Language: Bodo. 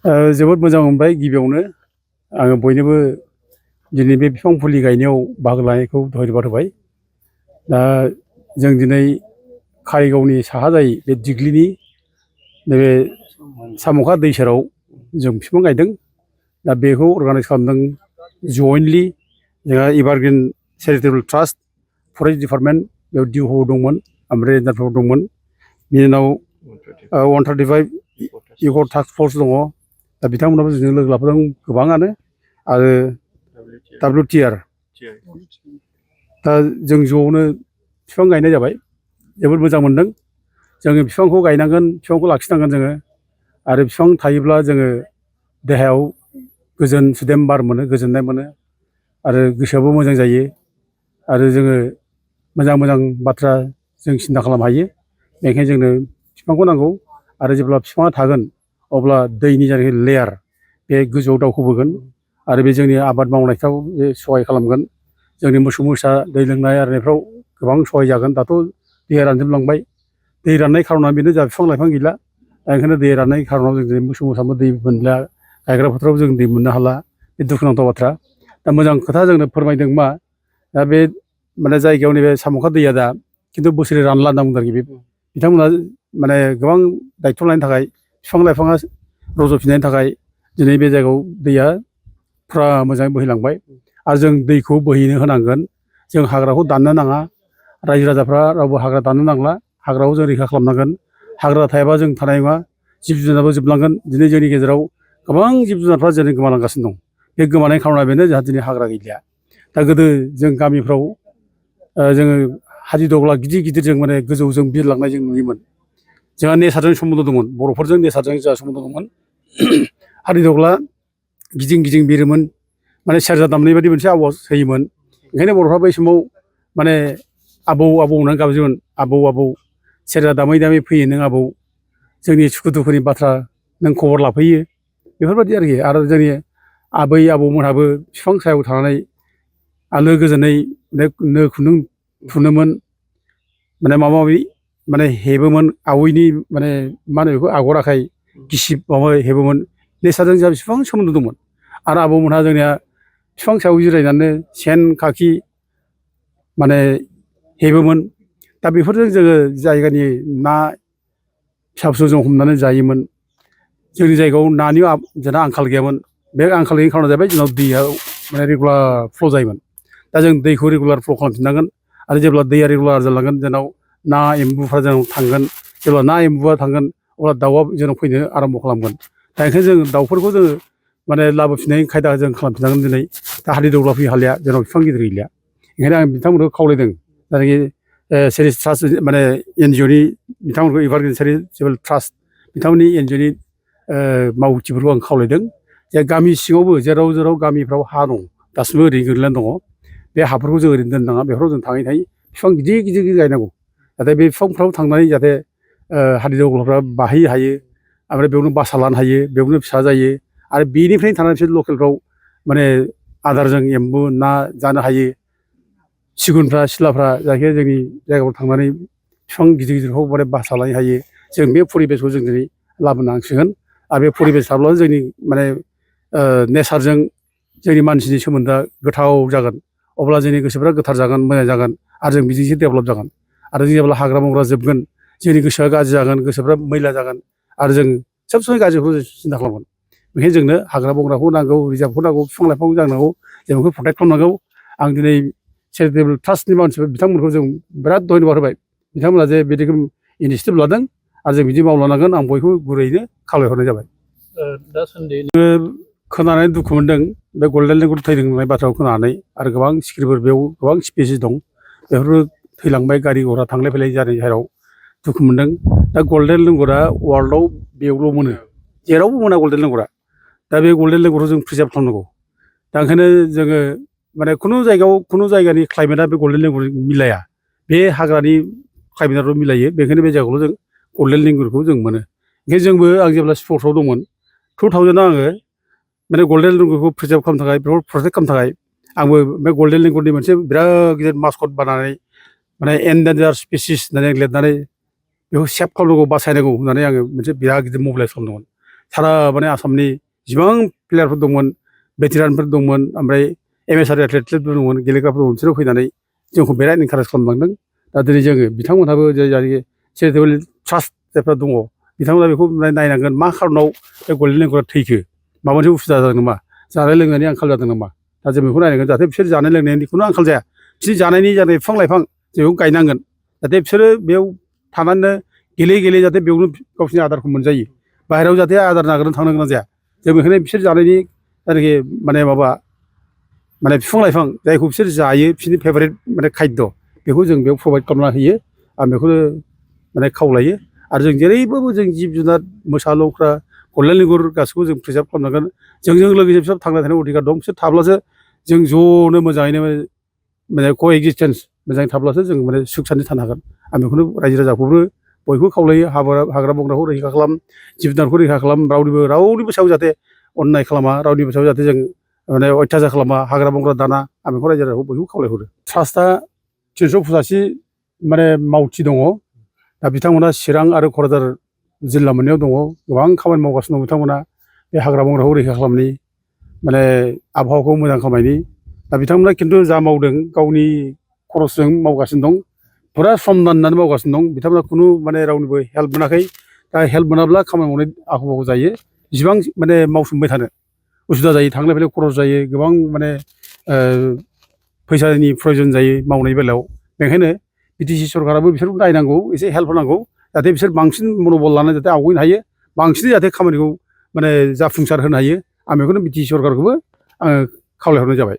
जोबोद मोजां मोनबाय गिबियावनो आङो बयनोबो दिनै बे बिफां फुलि गायनायाव बाहागो लानायखौ धन्यबाद होबाय। दा जों दिनै कारिगावनि साहा जायो बे दिग्लिनि नैबे साम'खा दै सेराव जों बिफां गायदों। दा बेखौ अर्गानाइज खालामदों जयेन्टलि जोंहा evergreen charitable trust forest department बेयाव डिअ दंमोन ओमफ्राय एनआरएफओ दंमोन। बिनि उनाव 135 इक' टास्क फर्स दङ। दा बिथांमोनाबो जोंजों लोगो लाफादों गोबाङानो आरो WTR दा जों ज'नो बिफां गायनाय जाबाय। जोबोद मोजां मोनदों। जोङो बिफांखौ गायनांगोन, बिफांखौ लाखिनांगोन जोङो आरो बिफां थायोब्ला जोङो देहायाव गोजोन सुदेम बार मोनो, गोजोननाय मोनो आरो गोसोआबो मोजां जायो आरो जोङो मोजां मोजां बाथ्रा जों सिन्था खालामनो हायो। बेनिखायनो जोंनो बिफांखौ नांगौ आरो जेब्ला बिफाङा थागोन अब्ला दैनि जायनाखि लेयार बे गोजौआव दावखोबोगोन आरो बे जोंनि आबाद मावनायफ्राव बे सहाय खालामगोन। जोंनि मोसौ मोसा दै लोंनाय आरिनायफ्राव गोबां सहाय जागोन। दाथ' दैया रानजोबलांबाय। दै राननाय खार'ना बेनो जोंहा बिफां लाइफां गैला। दा ओंखायनो दै राननाय खार'नाव जों दिनै मोसौ मोसाबो दै मोनला, गायग्रा फोथाराव जों दै मोननो हाला। बे दुखुनांथाव बाथ्रा। दा मोजां खोथा जोंनो फोरमायदों मा दा बे माने जायगायाव नैबे साम'खा दैया दा खिन्थु बोसोरै रानला होनना बुंदों आरोखि। बिथांमोना माने गोबां दायथ' लानायनि थाखाय बिफां लाइफाङा रज'फिननायनि थाखाय दिनै बे जायगायाव दैया फुरा मोजाङै बोहैलांबाय आरो जों दैखौ बोहैनो होनांगोन। जों हाग्राखौ दाननो नाङा। रायजो राजाफ्रा रावबो हाग्रा दाननो नांला। हाग्राखौ जों रैखा खालामनांगोन। हाग्रा थायाबा जों थानाय नङा। जिब जुनाराबो जोबलांगोन। दिनै जोंनि गेजेराव गोबां जिब जुनारफ्रा दिनै गोमालांगासिनो दं। बे गोमानायनि खार'ना बेनो जोंहा दिनै हाग्रा गैलिया। दा गोदो जों गामिफ्राव जोङो हादिदग्ला गिदिर गिदिर जों माने गोजौजों बिरलांनाय जों नुयोमोन। जोंहा नेचारजों सोमोन्दो दंमोन। बर'फोरजों नेचारजों जोंहा सोमोन्दो दंमोन। हादिदग्ला गिदिं गिदिं बिरोमोन। माने सेरजा दामनाय बायदि मोनसे आवाज होयोमोन। ओंखायनो बर'फ्रा बै समाव माने आबौ आबौ होननानै गाबज्रियोमोन। आबौ आबौ सेरजा दामै दामै फैयो नों आबौ, जोंनि सुखु दुखुनि बाथ्रा नों खबर लाफैयो। बेफोरबायदि आरोखि। आरो जोंनि आबै आबौमोनहाबो बिफां सायाव थानानै आलो गोजोनै नो खुन्दुं थुनोमोन। माने माबा माबि माने हेबोमोन। आवैनि माने मा होनो बेखौ आगर आखाइ गिसिब माबा हेबोमोन। नेचारजों जोंहा बेसेबां सोमोन्दो दंमोन। आरो आबौमोनहा जोंनिया बिफां सायाव जिरायनानै सेन खाखि माने हेबोमोन। दा बेफोरजों जोङो जायगानि ना फिसा फिसौ जों हमनानै जायोमोन। जोंनि जायगायाव नानि जोंहा आंखाल गैयामोन। बे आंखाल गैयैनि खार'ना जाहैबाय जोंनाव दैया माने रेगुलार फ्ल' जायोमोन। दा जों दैखौ रेगुलार फ्ल' खालामफिननांगोन आरो जेब्ला दैया रेगुलार जालांगोन जोंनाव ना एम्बुफ्रा जोंनाव थांगोन। जेब्ला ना एम्बुआ थांगोन अब्ला दाउआ जोंनाव फैनो आराम्भ' खालामगोन। दा ओंखायनो जों दाउफोरखौ जोङो माने लाबोफिननायनि खायदा जों खालामफिननांगोन दिनै। दा हादिदग्ला फैनो हालिया, जोंनाव बिफां गिदिर गैलिया। ओंखायनो आं बिथांमोनखौ खावलायदों जायनाखि चेरिटेबोल ट्रास्ट माने एनजिअनि बिथांमोनखौ एभारग्रिन चेरिटेबोल ट्रास्ट बिथांमोननि एनजिअनि मावथिफोरखौ आं खावलायदों जे गामि सिङावबो जेराव जेराव गामिफ्राव हा दं दासिमबो ओरैनो गोग्लैनानै दङ। बे हाफोरखौ जों ओरैनो दोननो नाङा। बेफोराव जों थाङै थाङै बिफां गिदिर गिदिर गिदिर गायनांगौ। जाहाथे बे बिफांफ्राव थांनानै जाहाथे हादिदग्लाफ्रा बाहैनो हायो। ओमफ्राय बेयावनो बासा लानो हायो, बेयावनो फिसा जायो आरो बेनिफ्रायनो थानानै बिसोर लकेलफ्राव माने आदारजों एम्बु ना जानो हायो। सिगुनफ्रा सिलाफ्रा जायखिया जोंनि जायगायाव थांनानै बिफां गिदिर गिदिरखौ माने बासा लानो हायो। जों बे परिबेसखौ जों दिनै लाबोनांसिगोन आरो बे परिबेस थाब्लासो जोंनि माने नेचारजों जोंनि मानसिनि सोमोन्दोआ गोथाव जागोन। अब्ला जोंनि गोसोफ्रा गोथार जागोन, मोजां जागोन आरो जों बिदिसो डेभेलप जागोन। आरो जों जेब्ला हाग्रा बंग्रा जोबगोन जोंनि गोसोआ गाज्रि जागोन, गोसोफ्रा मैला जागोन आरो जों सब समाय गाज्रिखौ जों सिन्था खालामगोन। बेनिखायनो जोंनो हाग्रा बंग्राखौ नांगौ, रिजार्भखौ नांगौ, बिफां लाइफांखौ नांगौ, जों बेखौ प्रटेक्ट खालामनांगौ। आं दिनै चेरिटेबोल ट्रास्टनि मानसिफोर बिथांमोनखौ जों बिराद धन्यबाद होबाय। बिथांमोना जे बिदिखौ इनिसियेटिभ लादों आरो जों बिदि मावलांनांगोन आं बयखौबो गुरैनो खावलायहरनाय जाबाय। दासान्दि खोनानानै दुखु मोनदों बे गल्डेन लेंगुर थैदों होननाय बाथ्राखौ खोनानानै आरो गोबां सिखिरिफोर बेयाव गोबां स्पिसिस दं बेफोरबो थैलांबाय गारि घरा थांलाय फैलाय जानाय जेराव दुखु मोनदों। दा गल्डेन लेंगुरा वार्ल्डआव बेयावल' मोनो, जेरावबो मोना गल्डेन लेंगुरा। दा बे गल्डेन लेंगुरखौ जों प्रिजार्भ खालामनांगौ। दा ओंखायनो जोङो माने खुनु जायगायाव खुनु जायगानि क्लाइमेटआ बे गल्डेन लेंगुरजों मिलाया। बे हाग्रानि क्लाइमेटआल' मिलायो। बेनिखायनो बे जायगायावल' जों गल्डेन लेंगुरखौ जों मोनो। ओंखायनो जोंबो आं जेब्ला स्पर्ट्सआव दंमोन 2000आव आङो माने गल्डेन लेंगुरखौ प्रिजार्भ खालामनो थाखाय बेखौ प्रटेक्ट खालामनो थाखाय आंबो बे गल्डेन लेंगुरनि मोनसे बिराद गिदिर मास्कट बानायनानै माने एन्डेन्जार स्पिसिस होननानै लिरनानै बेखौ सेभ खालामनांगौ, बासायनांगौ होननानै आङो मोनसे बिराद गिदिर मबिलाइस खालामदोंमोन। सारा माने आसामनि जिबां प्लेयारफोर दंमोन भेटेरानफोर दंमोन ओमफ्राय MSR एथलेटफोर दंमोन गेलेग्राफोर दंमोन बिसोरो फैनानै जोंखौ बिराद इनकारेज खालामलांदों दा दिनै जोङो बिथांमोनहाबो जायनाखि चेरिटेबोल ट्रास्ट जायफ्रा दङ बिथांमोना बेखौ नायनांगोन मा खारनाव बे गल्डेन लेंगुरा थैखो माबा मोनसे उसुबिदा जादों नामा जानाय लोंनायनि आंखाल जादों नामा दा जों बेखौ नायनांगोन जाहाथे बिसोर जानाय लोंनायनि खुनु आंखाल जाया बिसोर जानायनि जानाय बिफां लाइफां जों बेखौ गायनांगोन जाहाथे बिसोरो बेयाव थानानैनो गेले जाहाथे बेयावनो गावसोरनि आदारखौ मोनजायो बाहेरायाव जाहाथे आदार नागिरनो थांनो गोनां जाया जों बेखायनो बिसोर जानायनि जायनाखि माने बिफां लाइफां जायखौ बिसोर जायो बिसोरनि फेभारेट माने खायद बेखौ जों बेयाव प्रभाइड खालामना होयो आं बेखौनो माने खावलायो आरो जों जेरैबाबो जों जिब जुनार मोसा लख्रा गल्डेन लेंगुर गासैखौबो जों प्रिजार्भ खालामनांगोन जोंजों लोगोसे बिसोर थांना थानायनि अधिकार दं बिसोर थाब्लासो जों ज'नो मोजाङैनो माने क'एक्जिस्टेन्स मोजाङै थाब्लासो जों माने सुख सान्थि थानो हागोन आं बेखौनो रायजो राजाखौबो बयबो खावलायो हाग्रा बंग्राखौ रैखा खालाम जिब जुनारखौ रैखा खालाम रावनिबो सायाव जाहाथे अननाय खालामा रावनिबो सायाव जाहाथे जों माने अयथासार खालामा हाग्रा बंग्रा दाना आं बेखौ रायजो राजाखौ बयबो खावलायहरो ट्रास्टआ 385 माने मावथि दङ दा बिथांमोना चिरां आरो क'क्राझार जिल्ला मोननैयाव दङ गोबां खामानि मावगासिनो दं बिथांमोना बे हाग्रा बंग्राखौ रैखा खालामनि माने आबहावाखौ मोजां खालामनायनि दा बिथांमोना खिन्थु जा मावदों गावनि खरसजों मावगासिनो दं फुरा सम दाननानै मावगासिनो दं बिथांमोना खुनु माने रावनिबो हेल्प मोनाखै दा हेल्प मोनाब्ला खामानि मावनाय आख' फाख' जायो जिसिबां माने मावसोमबाय थानो उसुबिदा जायो थांलाय फैलाय खरस जायो गोबां माने फैसानि प्रयजन जायो मावनाय बेलायाव बेनिखायनो BTC सरकाराबो बिसोरखौ नायनांगौ एसे हेल्प होनांगौ जाहाथे बिसोर बांसिन मनबल लानानै जाहाथे आवगायनो हायो बांसिनै जाहाथे खामानिखौ माने जाफुंसार होनो हायो आं बेखौनो BTC सरकारखौबो आङो खावलायहरनाय जाबाय